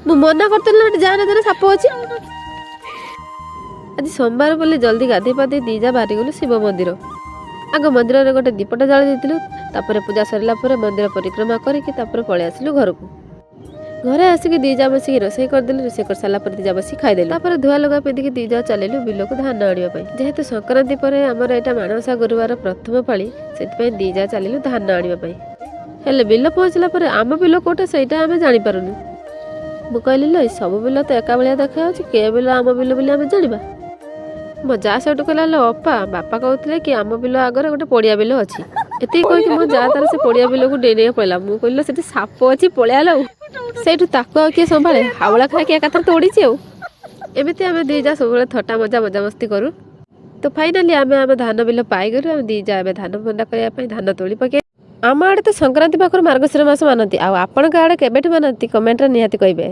ମୁଁ ମନା କରିଥିଲି ନା, ଯାନା ଯାନା, ସାପ ଅଛି। ଆଜି ସୋମବାର ବୋଲି ଜଲ୍ଦି ଗାଧେଇ ପାଧେଇ ଦି ଯା ବାହାରିଗଲୁ ଶିବ ମନ୍ଦିର। ଆଗ ମନ୍ଦିରରେ ଗୋଟେ ଦୀପଟା ଜାଳି ଦେଇଥିଲୁ। ତାପରେ ପୂଜା ସରିଲା ପରେ ମନ୍ଦିର ପରିକ୍ରମା କରିକି ତାପରେ ପଳେଇ ଆସିଲୁ ଘରକୁ। ଘରେ ଆସିକି ଦି ଯା ବସିକି ରୋଷେଇ କରିଦେଲୁ। ରୋଷେଇ କରିସାରିଲା ପରେ ଦି ଯା ବସିକି ଖାଇଦେଲୁ। ତାପରେ ଧୁଆ ଲୁଗା ପିନ୍ଧିକି ଦି ଯା ଚାଲିଲୁ ବିଲକୁ ଧାନ ଆଣିବା ପାଇଁ। ଯେହେତୁ ସଂକ୍ରାନ୍ତି ପରେ ଆମର ଏଇଟା ମାଣବସା ଗୁରୁବାର ପ୍ରଥମ ପାଳି, ସେଥିପାଇଁ ଦି ଯା ଚାଲିଲୁ ଧାନ ଆଣିବା ପାଇଁ। ହେଲେ ବିଲ ପହଞ୍ଚିଲା ପରେ ଆମ ବିଲ କୋଉଟା, ସେଇଟା ଆମେ ଜାଣିପାରୁନୁ। ମୁଁ କହିଲି, ଲୋ, ସବୁ ବିଲ ତ ଏକା ଭଳିଆ ଦେଖାଯାଉଛି, କେ ବିଲ ଆମ ବିଲ ବୋଲି ଆମେ ଜାଣିବା? ମୋ ଯା ସେଇଠୁ କହିଲା, ଲୋ ଅପା, ବାପା କହୁଥିଲେ କି ଆମ ବିଲ ଆଗରେ ଗୋଟେ ପଡ଼ିଆ ବିଲ ଅଛି। ଏତିକି କହିକି ମୋ ଯା ତାର ସେ ପଡ଼ିଆ ବିଲକୁ ଡେଇଁ ଡେଇଁ ପଳେଇଲା। ମୁଁ କହିଲି, ଲୋ, ସେଠି ସାପ ଅଛି, ପଳେଇଆ ଲୋ। ସେଇଠୁ ତାକୁ ଆଉ କିଏ ସମ୍ଭାଳେ? ହାଉଳା ଖାଇକି ଏକାଥରେ ତୋଡ଼ିଛି। ଆଉ ଏମିତି ଆମେ ଦି ଯା ସବୁବେଳେ ଥଟ୍ଟା ମଜା ମଜାମସ୍ତି କରୁ। ତ ଫାଇନାଲି ଆମେ ଆମ ଧାନ ବିଲ ପାଇଗଲୁ। ଆମେ ଦି ଯା ଏବେ ଧାନ ମଣ୍ଡା କରିବା ପାଇଁ ଧାନ ତୋଳି ପକେଇ। ଆମ ଆଡ଼େ ତ ସଂକ୍ରାନ୍ତି ପାଖରୁ ମାର୍ଗଶିର ମାସ ମାନନ୍ତି। ଆଉ ଆପଣଙ୍କ ଆଡ଼େ କେବେଠୁ ମାନନ୍ତି, କମେଣ୍ଟରେ ନିହାତି କହିବେ।